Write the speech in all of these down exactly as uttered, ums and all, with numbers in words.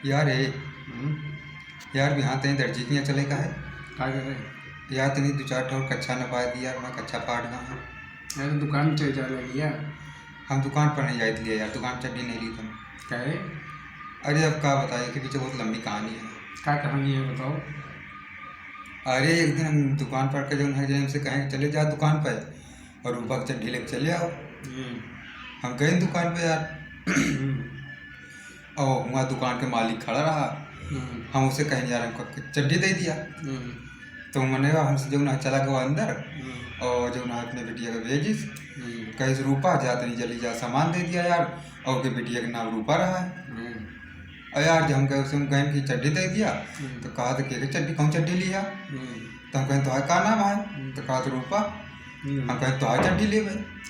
यार, ए, हम्म? यार, बिहान तनी दर्जी के यहाँ चले का है? का करे? यार, तनी दू चार ठो कच्छा नपाए दी यार, मैं कच्छा फाट गया हूँ। अरे, दुकान चल जा रही है। हम दुकान पर नहीं जाए दिए यार, दुकान चड्डी नहीं ली तुम। काहे? अरे, अब का बताए कि पीछे बहुत लंबी कहानी है। का कहानी है, बताओ। अरे, एक दिन हम दुकान पर के जौन है, जौन से कहें कि चले जा दुकान पे और रूपा के चड्डी लेके चले आओ। हम्म। हम गए दुकान पे यार। हम्म। और हुआ दुकान के मालिक खड़ा रहा। हम्म। हम उसे कहें, "यार, हमको चड्डी दे दिया।" हम्म। तो मने हमसे जौन है चला गया अंदर हम्म। और जौन है अपने बिटिया के भेजिस। हम्म। कहिस, "रूपा, जा तनी जल्दी जा, सामान दे दिया यार।" और के बिटिया के नाम रूपा रहा है। हम्म। और यार, जब हम कहे, उसे हम कहें कि चड्डी दे दिया, हम्म। तो कहा तो के चड्डी, कौन चड्डी लिया? हम्म। तो हम कहें, "तोहार का नाम है?" हम्म। तो कहा तो रूपा। हम्म। हम कहें, "तोहार चड्डी लेबे।"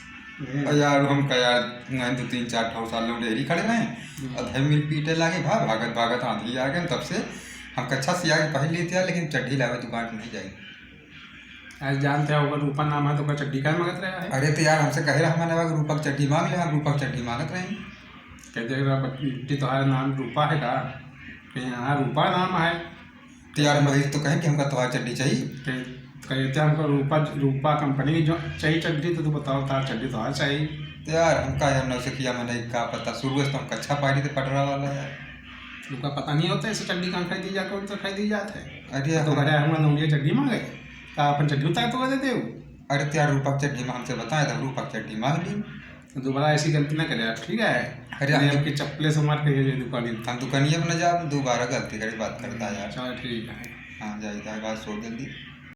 हम्म। और यार, हम कहा, यार, वहीं दो तीन चार ठो साल लोग डेरी खड़े रहे। हम्म। और धर मिल पीटे लागे, भा-, भागत, भागत आंधी आ गए। तब से हम कच्छा सिया के पहन लेते हैं, लेकिन चड्डी लावे दुकान पे नहीं जाए। आज जानते हो, अगर रूपा नाम है तो का चड्डी का मांगत रहा है? अरे तो यार, हमसे कहे रहा, मैंने अगर रूपा की चड्डी मांग ले, हम रूपा की चड्डी मांगत रहे। कहते रहा, "बच्ची, तुम्हारा नाम रूपा है का?" कहे, "हाँ, रूपा नाम है।" तो यार, हम वही तो कहें कि हमका तोहार चड्डी चाहिए। कहे, कहते हमको रूपा, रूपा कंपनी की जो चाहिए चड्डी, तो तू बताओ, तार चड्डी तोहार चाहिए। तो यार, हमका यार नौसिखिया में नहीं का पता, शुरू से तो हम कच्छा पार्टी थे पटरा वाला यार। तुमका पता नहीं होता, ऐसे चड्डी कहाँ खरीदी जा, कौन सा खरीदी जात है? अरे तो यार, घरे हम नौनिया चड्डी मांगे, तो अपन चड्डी उतार तो देते हो। अरे तो यार, रूपा की चड्डी में हमसे बताए, तो रूपा की चड्डी मांग ली। दोबारा ऐसी गलती ना करे आप, ठीक है? अरे, नहीं, हम आपकी चप्पले से मार के ये दुकान ही। हम दुकानिए पे ना जाब, दोबारा गलती करे बात करता है यार। चलो, ठीक है। हाँ, जाइए, जाइए, बात छोड़ जल्दी।